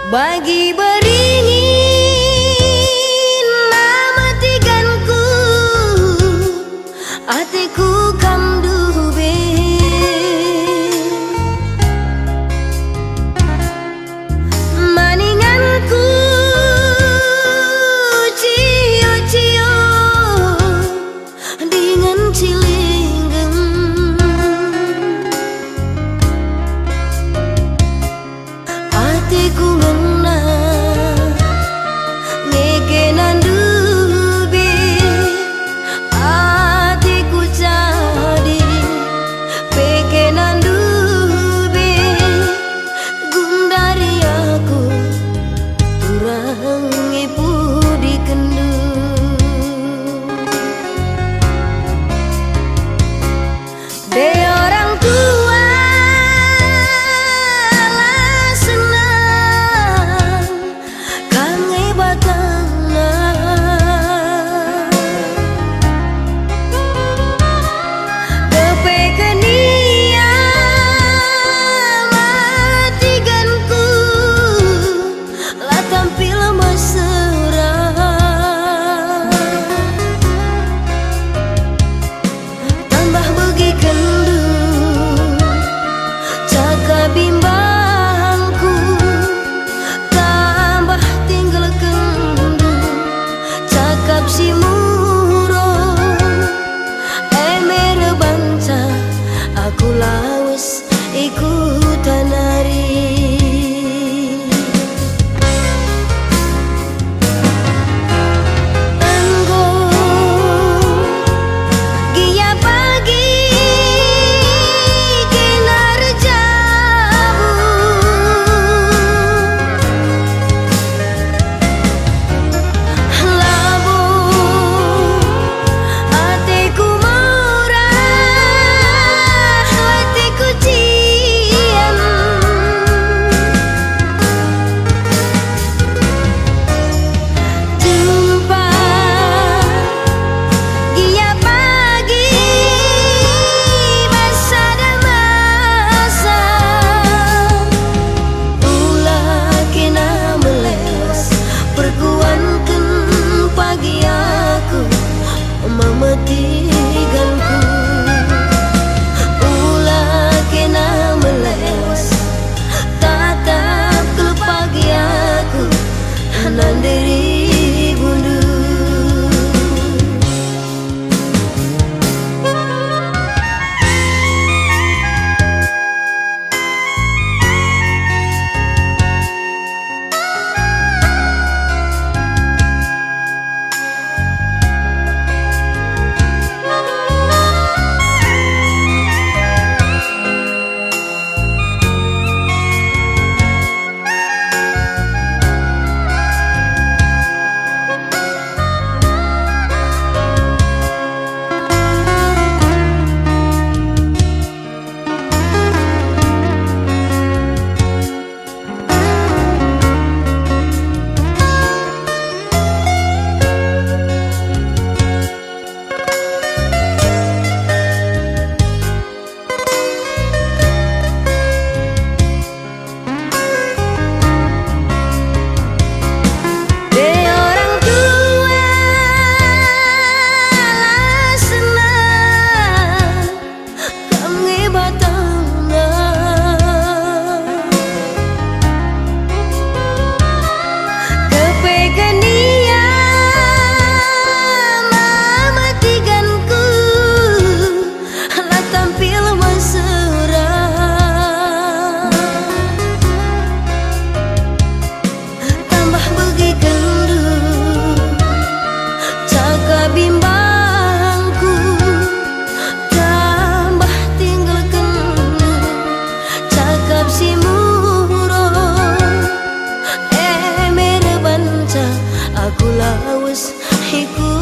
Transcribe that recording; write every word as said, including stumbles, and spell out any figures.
Bagi beringin mamatikanku, ateku kam ndube. Maninganku cio-cio dingen cilinggem. Ateku ngena, nge kena ndube. Ateku cadi, pe kena ndube. Gundari aku, turang ipudikenndu. Be orang tua la senang, kam nge batangna. Kepeken ia matikanku, la tampil mesera. Tambah begikenndu, cakap bimbangku, tambah tinggalkenndu, cakap si murung. E me rebanca, aku lawes i kuta nari. Enggo gia pagi kena erjabu. Labo ateku murah, ateku cian. Jumpa gia pagi bas sada masa. Ula kena melewas, perkuanken pagi aku mametiganku. Ula kena melewas, tatap kal pagi aku nanderi bundu. Pe orang tua la senang, kam nge batangna. Kepeken ia mametiganku, la tampil mesera. Tambah begikenndu, cakap bimbangku, tambah tinggalkenndu, cakap si murung. E me rebanca, aku lawes i ku